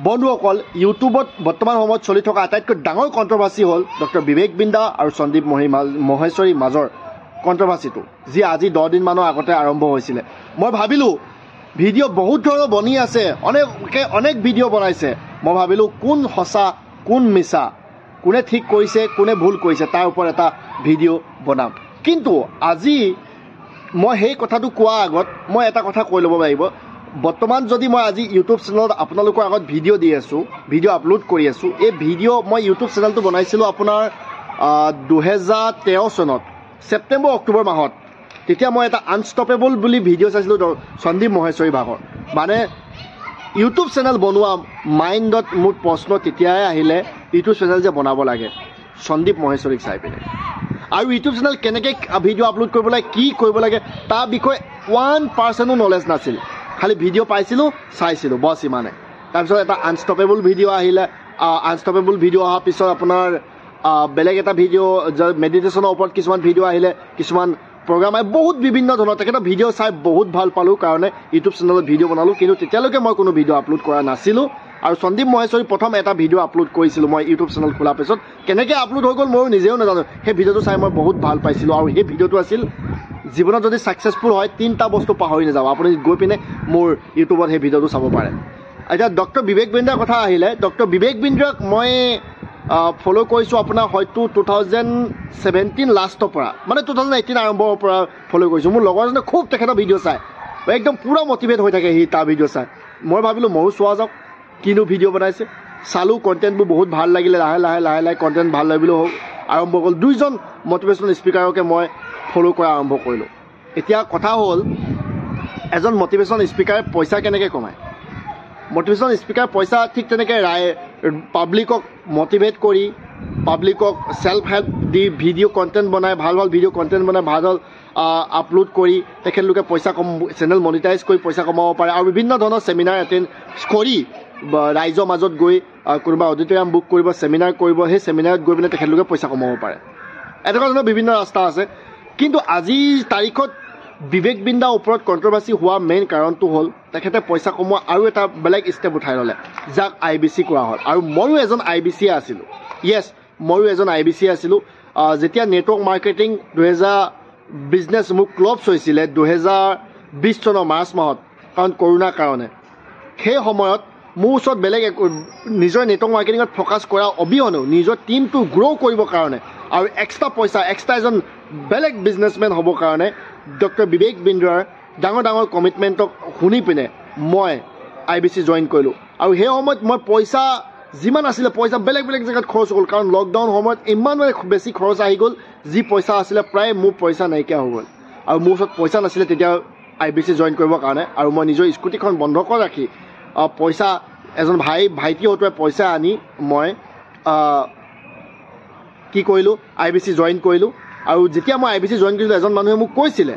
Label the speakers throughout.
Speaker 1: বন্ধুসকল, ইউটিউবত বৰ্তমান সময়ত চলি থকা আটাইতকৈ ডাঙৰ কণ্ট্ৰভাৰ্চি হ'ল ডক্টৰ বিবেক বিন্দ্ৰা আৰু সন্দীপ মহেশ্বৰীৰ মাজৰ কণ্ট্ৰভাৰ্চিটো, যি আজি 10 দিনমানৰ আগতে আৰম্ভ হৈছিলে। মই ভাবিলোঁ ভিডিঅ' বহুত ধৰণৰ বনি আছে, অনেকে অনেক ভিডিঅ' বনাইছে। মই ভাবিলোঁ কোন সঁচা কোন মিছা, কোনে ঠিক কৰিছে কোনে ভুল কৰিছে, তাৰ ওপৰত এটা ভিডিঅ' বনাম। কিন্তু আজি মই সেই কথাটো কোৱাৰ আগত মই এটা কথা কৈ ল'ব লাগিব। বৰ্তমান যদি মই আজি ইউটিউব চেনেলত আপোনালোকৰ আগত ভিডিঅ' দি আছোঁ, ভিডিঅ' আপলোড কৰি আছোঁ, এই ভিডিঅ' মই ইউটিউব চেনেলটো বনাইছিলোঁ আপোনাৰ 2013 চনত ছেপ্টেম্বৰ অক্টোবৰ মাহত। তেতিয়া মই এটা আনষ্টপেবল বুলি ভিডিঅ' চাইছিলোঁ সন্দীপ মহেশ্বৰী ভাগৰ। মানে ইউটিউব চেনেল বনোৱা মাইণ্ডত মোৰ প্ৰশ্ন তেতিয়াই আহিলে, ইউটিউব চেনেল যে বনাব লাগে সন্দীপ মহেশ্বৰীক চাই পিনে, আৰু ইউটিউব চেনেল কেনেকৈ ভিডিঅ' আপলোড কৰিব লাগে, কি কৰিব লাগে, তাৰ বিষয়ে 1%ও নলেজ নাছিল। খালি ভিডিঅ' পাইছিলোঁ, চাইছিলোঁ, বছ ইমানে। তাৰপিছত এটা আনষ্টপেবল ভিডিঅ' আহিলে। আনষ্টপেবল ভিডিঅ' অহাৰ পিছত আপোনাৰ বেলেগ এটা ভিডিঅ', মেডিটেশ্যনৰ ওপৰত কিছুমান ভিডিঅ' আহিলে, কিছুমান প্ৰগ্ৰাম আহে, বহুত বিভিন্ন ধৰণৰ। তেখেতৰ ভিডিঅ' চাই বহুত ভাল পালোঁ কাৰণে ইউটিউব চেনেলত ভিডিঅ' বনালোঁ। কিন্তু তেতিয়ালৈকে মই কোনো ভিডিঅ' আপলোড কৰা নাছিলোঁ। আৰু সন্দীপ মহেশ্বৰী প্ৰথম এটা ভিডিঅ' আপলোড কৰিছিলোঁ মই ইউটিউব চেনেল খোলাৰ পিছত। কেনেকৈ আপলোড হৈ গ'ল ময়ো নিজেও নাজানো। সেই ভিডিঅ'টো চাই মই বহুত ভাল পাইছিলোঁ। আৰু সেই ভিডিঅ'টো আছিল, জীৱনত যদি ছাকচেছফুল হয় 3টা বস্তু পাহৰি নাযাব। আপুনি গৈ পিনে মোৰ ইউটিউবত সেই ভিডিঅ'টো চাব পাৰে। এতিয়া ডক্টৰ বিবেক বিন্দ্ৰাৰ কথা আহিলে, ডক্টৰ বিবেক বিন্দ্ৰাক মই ফ'ল' কৰিছোঁ আপোনাৰ হয়তো 2017 লাষ্টৰ পৰা, মানে 2018 আৰম্ভৰ পৰা ফ'ল' কৰিছোঁ। মোৰ লগৰজনে খুব তেখেতৰ ভিডিঅ' চায়, একদম পূৰা মটিভেট হৈ থাকে সি তাৰ ভিডিঅ' চাই। মই ভাবিলোঁ ময়ো চোৱা যাওক কিনো ভিডিঅ' বনাইছে। চালোঁ, কণ্টেণ্টবোৰ বহুত ভাল লাগিলে। লাহে লাহে লাহে লাহে কণ্টেণ্ট ভাল লাগিবলৈ আৰম্ভ হ'ল। দুইজন মটিভেশ্যনেল স্পীকাৰকে মই ফ'ল' কৰা আৰম্ভ কৰিলোঁ। এতিয়া কথা হ'ল, এজন মটিভেশ্যনেল স্পীকাৰে পইচা কেনেকৈ কমায়? মটিভেশ্যনেল স্পীকাৰ পইচা ঠিক তেনেকৈ পাব্লিকক মটিভেট কৰি, পাব্লিকক চেল্ফ হেল্প দি ভিডিঅ' কণ্টেণ্ট বনাই, ভাল ভাল ভিডিঅ' কণ্টেণ্ট বনাই, ভাল ভাল আপলোড কৰি তেখেতলোকে পইচা কম, চেনেল মনিটাইজ কৰি পইচা কমাব পাৰে। আৰু বিভিন্ন ধৰণৰ ছেমিনাৰ এটেণ্ড কৰি ৰাইজৰ মাজত গৈ কোনোবা অডিটৰিয়াম বুক কৰিব, ছেমিনাৰ কৰিব, সেই ছেমিনাৰত গৈ পিনে তেখেতলোকে পইচা কমাব পাৰে। এনেকুৱা ধৰণৰ বিভিন্ন ৰাস্তা আছে। কিন্তু আজিৰ তাৰিখত বিবেক বিন্দ্ৰাৰ ওপৰত কণ্ট্ৰভাৰ্চি হোৱা মেইন কাৰণটো হ'ল তেখেতে পইচা কমোৱা আৰু এটা বেলেগ ষ্টেপ উঠাই ল'লে, যাক আই বি চি কোৱা হ'ল। আৰু ময়ো এজন আই বি চিয়ে আছিলোঁ। য়েছ, ময়ো এজন আই বি চিয়ে আছিলোঁ। যেতিয়া নেটৱৰ্ক মাৰ্কেটিং 2000 বিজনেছ মোৰ ক্লবছ হৈছিলে 2020 চনৰ মাৰ্চ মাহত, কাৰণ কৰোণাৰ কাৰণে, সেই সময়ত মোৰ ওচৰত বেলেগ একো নিজৰ নেটৱৰ্ক মাৰ্কেটিঙত ফ'কাছ কৰা অবিহনেও নিজৰ টীমটো গ্ৰ' কৰিবৰ কাৰণে আৰু এক্সট্ৰা পইচা, এক্সট্ৰা এজন বেলেগ বিজনেছমেন হ'বৰ কাৰণে ডক্টৰ বিবেক বিন্দ্ৰাৰ ডাঙৰ ডাঙৰ কমিটমেণ্টক শুনি পিনে মই আই বি চি জইন কৰিলোঁ। আৰু সেই সময়ত মই পইচা যিমান আছিলে পইচা বেলেগ বেলেগ জেগাত খৰচ গ'ল, কাৰণ লকডাউন সময়ত ইমান মানে বেছি খৰচ আহি গ'ল, যি পইচা আছিলে প্ৰায় মোৰ পইচা নাইকিয়া হৈ গ'ল। আৰু মোৰ ওচৰত পইচা নাছিলে তেতিয়া আই বি চি জইন কৰিবৰ কাৰণে। আৰু মই নিজৰ স্কুটিখন বন্ধ কৰি ৰাখি পইচা এজন ভাইটি হতুৱাই পইচা আনি মই কি কৰিলোঁ, আই বি চি জইন কৰিলোঁ। আৰু যেতিয়া মই আই বি চি জইন কৰিছিলোঁ, এজন মানুহে মোক কৈছিলে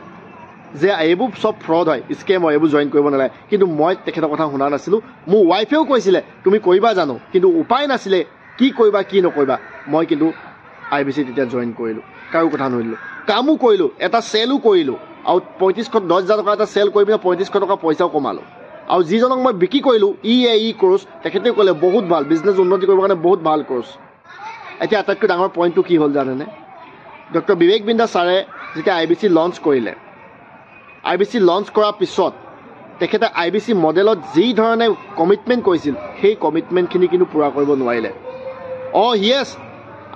Speaker 1: যে এইবোৰ চব ফ্ৰড হয়, স্কেম হয়, এইবোৰ জইন কৰিব নালাগে। কিন্তু মই তেখেতৰ কথা শুনা নাছিলোঁ। মোৰ ৱাইফেও কৈছিলে তুমি কৰিবা জানো, কিন্তু উপায় নাছিলে কি কৰিবা কি নকৰিবা। মই কিন্তু আই বি চি তেতিয়া জইন কৰিলোঁ, কাৰো কথা নুশুনিলোঁ, কামো কৰিলোঁ, এটা চেলো কৰিলোঁ। আৰু 3500 10,000 টকা এটা চেল কৰি পিনে 3500 টকা পইচাও কমালোঁ। আৰু যিজনক মই বিক্ৰী কৰিলোঁ ই এ ই কোৰ্চ, তেখেতে ক'লে বহুত ভাল, বিজনেছ উন্নতি কৰিবৰ কাৰণে বহুত ভাল কোৰ্চ। এতিয়া আটাইতকৈ ডাঙৰ পইণ্টটো কি হ'ল জানেনে? ডক্টৰ বিবেক বিন্দ্ৰা ছাৰে যেতিয়া আই বি চি লঞ্চ কৰিলে, আই বি চি লঞ্চ কৰাৰ পিছত তেখেতে আই বি চি মডেলত যি ধৰণে কমিটমেণ্ট কৰিছিল, সেই কমিটমেণ্টখিনি কিন্তু পূৰা কৰিব নোৱাৰিলে। য়েছ,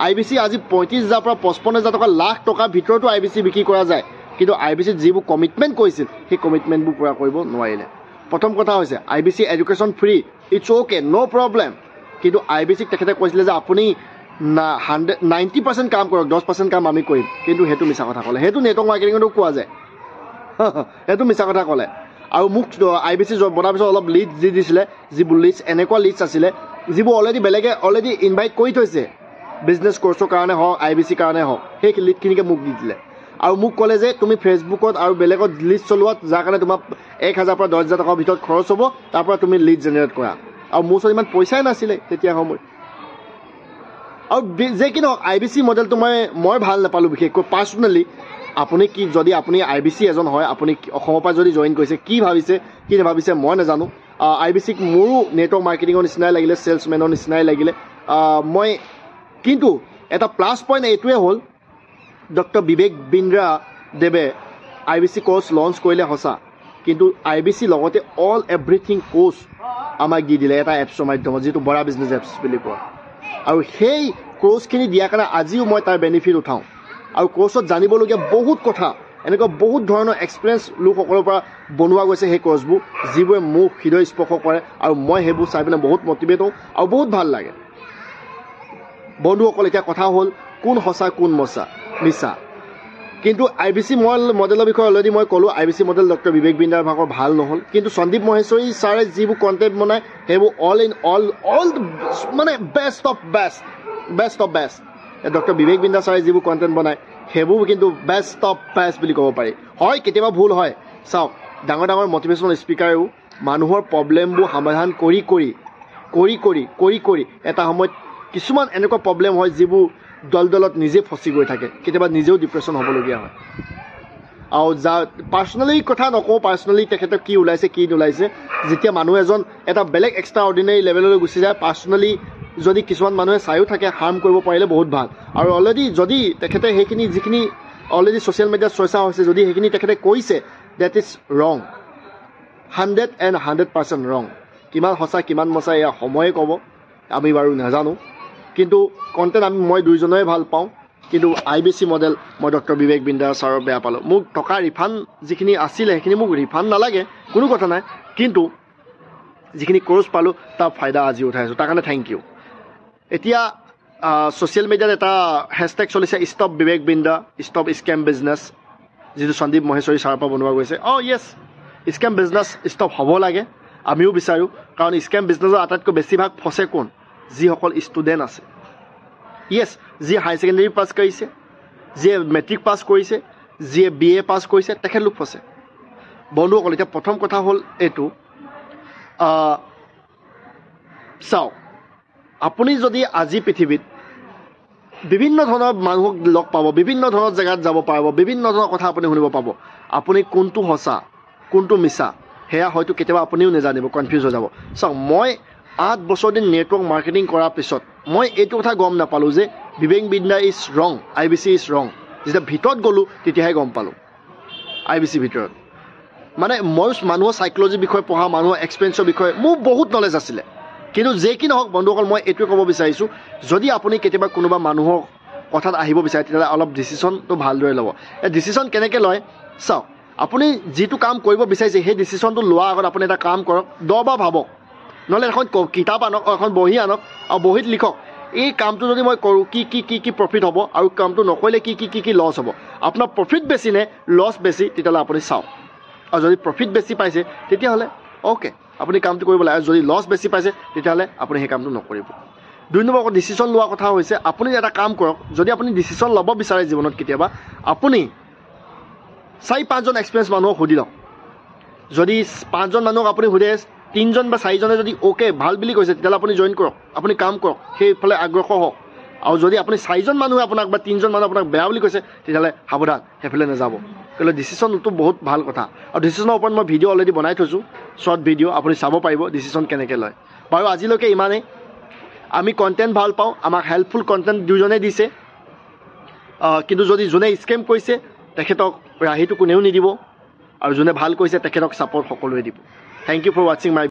Speaker 1: আই বি চি আজি 35,000 পৰা 55,000 টকা, লাখ টকাৰ ভিতৰতো আই বি চি বিক্ৰী কৰা যায়, কিন্তু আই বি চিত যিবোৰ কমিটমেণ্ট কৰিছিল সেই কমিটমেণ্টবোৰ পূৰা কৰিব নোৱাৰিলে। প্ৰথম কথা হৈছে I B C education free, it's okay, no problem. কিন্তু আই বি চিক তেখেতে কৈছিলে যে আপুনি 90% কাম কৰক, 10% কাম আমি কৰিম। কিন্তু সেইটো মিছা কথা ক'লে। সেইটো নেটৱৰ্ক মাৰ্কেটিঙতো কোৱা যায়, সেইটো মিছা কথা ক'লে। আৰু মোক আই বি চি বনাৰ পিছত অলপ লিড দি দিছিলে, যিবোৰ লিডছ এনেকুৱা লিডছ আছিলে যিবোৰ অলৰেডি বেলেগে অলৰেডি ইনভাইট কৰি থৈছে, বিজনেছ কৰ্চৰ কাৰণে হওক, আই বি চিৰ কাৰণে হওক, সেই লিডখিনিকে মোক দি দিলে। আৰু মোক ক'লে যে তুমি ফেচবুকত আৰু বেলেগত লিড চলোৱাত, যাৰ কাৰণে তোমাৰ 1,000 পৰা 10,000 টকাৰ ভিতৰত খৰচ হ'ব, তাৰ পৰা তুমি লিড জেনেৰেট কৰা। আৰু মোৰ ওচৰত ইমান পইচাই নাছিলে তেতিয়া সময়ত। আৰু যে কি নহওক, আই বি চি মডেলটো মই ভাল নাপালোঁ বিশেষকৈ পাৰ্চনেলি। আপুনি কি, যদি আপুনি আই বি চি এজন হয়, আপুনি অসমৰ পৰা যদি জইন কৰিছে, কি ভাবিছে কি নাভাবিছে মই নাজানো। আই বি চিক মোৰো নেটৱৰ্ক মাৰ্কেটিঙৰ নিচিনাই লাগিলে, চেলছমেনৰ নিচিনাই লাগিলে। মই কিন্তু এটা প্লাছ পইণ্ট এইটোৱে হ'ল, ডক্টৰ বিবেক বিন্দ্ৰা দেৱে আই বি চি কোৰ্চ লঞ্চ কৰিলে সঁচা, কিন্তু আই বি চি লগতে অল এভৰিথিং কোৰ্চ আমাক দি দিলে এটা এপছৰ মাধ্যমত, যিটো বৰা বিজনেছ এপছ বুলি কোৱা। আৰু সেই কোৰ্চখিনি দিয়াৰ কাৰণে আজিও মই তাৰ বেনিফিট উঠাওঁ। আৰু কোৰ্চত জানিবলগীয়া বহুত কথা, এনেকুৱা বহুত ধৰণৰ এক্সপিৰিয়েঞ্চ লোকসকলৰ পৰা বনোৱা গৈছে সেই কোৰ্চবোৰ, যিবোৰে মোক হৃদয় স্পৰ্শ কৰে আৰু মই সেইবোৰ চাই পেলাই বহুত মটিভেট হওঁ আৰু বহুত ভাল লাগে। বন্ধুসকল, এতিয়া কথা হ'ল কোন সঁচা কোন মিছা। কিন্তু আই বি চি মডেলৰ বিষয়ে অলৰেডি মই ক'লোঁ, আই বি চি মডেল ডক্টৰ বিবেক বিন্দ্ৰাৰ ভাগৰ ভাল নহ'ল, কিন্তু সন্দীপ মহেশ্বৰী ছাৰে যিবোৰ কণ্টেণ্ট বনায় সেইবোৰ অল ইন অল অল মানে best of best, best of best. Doctor Vivek Bindra ছাৰে যিবোৰ কণ্টেণ্ট বনায় সেইবোৰ কিন্তু বেষ্ট অফ বেষ্ট বুলি ক'ব পাৰি। হয়, কেতিয়াবা ভুল হয়। চাওক, ডাঙৰ ডাঙৰ মটিভেশ্যনেল স্পীকাৰেও মানুহৰ প্ৰব্লেমবোৰ সমাধান কৰি কৰি কৰি কৰি কৰি কৰি এটা সময়ত কিছুমান এনেকুৱা প্ৰব্লেম হয় যিবোৰ দলদলত নিজে ফচি গৈ থাকে, কেতিয়াবা নিজেও ডিপ্ৰেশ্যন হ'বলগীয়া হয়। আৰু যা পাৰ্চনেলি কথা নকওঁ, পাৰ্চনেলি তেখেতক কি ওলাইছে কি নোলাইছে, যেতিয়া মানুহ এজন এটা বেলেগ এক্সট্ৰা অৰ্ডিনেৰী লেভেললৈ গুচি যায়, পাৰ্চনেলি যদি কিছুমান মানুহে চায়ো থাকে, হাৰ্ম কৰিব পাৰিলে বহুত ভাল। আৰু অলৰেডি যদি তেখেতে সেইখিনি যিখিনি অলৰেডি ছ'চিয়েল মিডিয়াত চৰ্চা হৈছে, যদি সেইখিনি তেখেতে কৈছে, that is wrong, 100% wrong. কিমান সঁচা কিমান মচা এয়া সময়ে ক'ব, আমি বাৰু নাজানো। কিন্তু কণ্টেণ্ট মই দুইজনৰে ভাল পাওঁ, কিন্তু আই বি চি মডেল মই ডক্টৰ বিবেক বিন্দ্ৰা ছাৰৰ বেয়া পালোঁ। মোক টকা ৰিফাণ্ড যিখিনি আছিলে সেইখিনি মোক ৰিফাণ্ড নালাগে, কোনো কথা নাই, কিন্তু যিখিনি কোৰ্চ পালোঁ তাৰ ফাইদা আজি উঠাই আছোঁ, তাৰ কাৰণে thank U. এতিয়া ছ'চিয়েল মিডিয়াত এটা হেছটেগ চলিছে, stop Vivek Bindra, stop scam business, যিটো সন্দীপ মহেশ্বৰী ছাৰৰ পৰা বনোৱা গৈছে। অঁ য়েছ, স্কেম বিজনেছ ষ্টপ হ'ব লাগে, আমিও বিচাৰোঁ। কাৰণ স্কেম বিজনেছৰ আটাইতকৈ বেছিভাগ ফচে কোন? যিসকল ষ্টুডেণ্ট আছে। য়েছ, যিয়ে হায়াৰ ছেকেণ্ডেৰী পাছ কৰিছে, যিয়ে মেট্ৰিক পাছ কৰিছে, যিয়ে বি এ পাছ কৰিছে, তেখেতলোক ফচে। বন্ধুসকল, এতিয়া প্ৰথম কথা হ'ল এইটো, চাওক, আপুনি যদি আজি পৃথিৱীত বিভিন্ন ধৰণৰ মানুহক লগ পাব, বিভিন্ন ধৰণৰ জেগাত যাব পাৰিব, বিভিন্ন ধৰণৰ কথা আপুনি শুনিব পাব, আপুনি কোনটো সঁচা কোনটো মিছা সেয়া হয়তো কেতিয়াবা আপুনিও নাজানিব, কনফিউজ হৈ যাব। চাওক, মই 8 বছৰ দিন নেটৱৰ্ক মাৰ্কেটিং কৰাৰ পিছত মই এইটো কথা গম নাপালোঁ যে Vivek Bindra is wrong, I B C is wrong. যেতিয়া ভিতৰত গ'লোঁ তেতিয়াহে গম পালোঁ আই বি চিৰ ভিতৰত। মানে মই মানুহৰ চাইক'লজিৰ বিষয়ে পঢ়া, মানুহৰ এক্সপিৰিয়েঞ্চৰ বিষয়ে মোৰ বহুত নলেজ আছিলে। কিন্তু যে কি নহওক বন্ধুসকল, মই এইটোৱে ক'ব বিচাৰিছোঁ, যদি আপুনি কেতিয়াবা কোনোবা মানুহৰ কথাত আহিব বিচাৰে তেতিয়াহ'লে অলপ ডিচিশ্যনটো ভালদৰে ল'ব। এই ডিচিশ্যন কেনেকৈ লয় চাওক, আপুনি যিটো কাম কৰিব বিচাৰিছে সেই ডিচিশ্যনটো লোৱাৰ আগত আপুনি এটা কাম কৰক, 10 বাৰ ভাবক, নহ'লে এখন কিতাপ আনক, এখন বহী আনক আৰু বহীত লিখক এই কামটো যদি মই কৰোঁ কি কি কি কি প্ৰফিট হ'ব আৰু কামটো নকৰিলে কি কি কি কি লছ হ'ব। আপোনাৰ প্ৰফিট বেছি নে লছ বেছি তেতিয়াহ'লে আপুনি চাওক। আৰু যদি প্ৰফিট বেছি পাইছে তেতিয়াহ'লে অ'কে, আপুনি কামটো কৰিব লাগে। আৰু যদি লছ বেছি পাইছে তেতিয়াহ'লে আপুনি সেই কামটো নকৰিব। 2 নম্বৰ ডিচিশ্যন লোৱা কথা হৈছে, আপুনি এটা কাম কৰক, যদি আপুনি ডিচিশ্যন ল'ব বিচাৰে জীৱনত কেতিয়াবা, আপুনি 4-5জন এক্সপিৰিয়েঞ্চ মানুহক সুধি লওক। যদি 5জন মানুহক আপুনি সোধে, 3জন বা 4জনে যদি অ'কে ভাল বুলি কৈছে তেতিয়াহ'লে আপুনি জইন কৰক, আপুনি কাম কৰক, সেইফালে আগ্ৰহ হওক। আৰু যদি আপুনি 4জন মানুহে আপোনাক বা 3জন মানুহে আপোনাক বেয়া বুলি কৈছে তেতিয়াহ'লে সাৱধান, সেইফালে নাযাব। কেলৈ ডিচিশ্যনটো বহুত ভাল কথা। আৰু ডিচিশ্যনৰ ওপৰত মই ভিডিঅ' অলৰেডি বনাই থৈছোঁ, শ্বৰ্ট ভিডিঅ', আপুনি চাব পাৰিব ডিচিশ্যন কেনেকৈ লয়। বাৰু আজিলৈকে ইমানেই। আমি কণ্টেণ্ট ভাল পাওঁ, আমাক হেল্পফুল কণ্টেণ্ট দুজনে দিছে, কিন্তু যদি যোনে স্কেম কৰিছে তেখেতক ৰাহিটো কোনেও নিদিব, আৰু যোনে ভাল কৰিছে তেখেতক ছাপৰ্ট সকলোৱে দিব। Thank you for watching my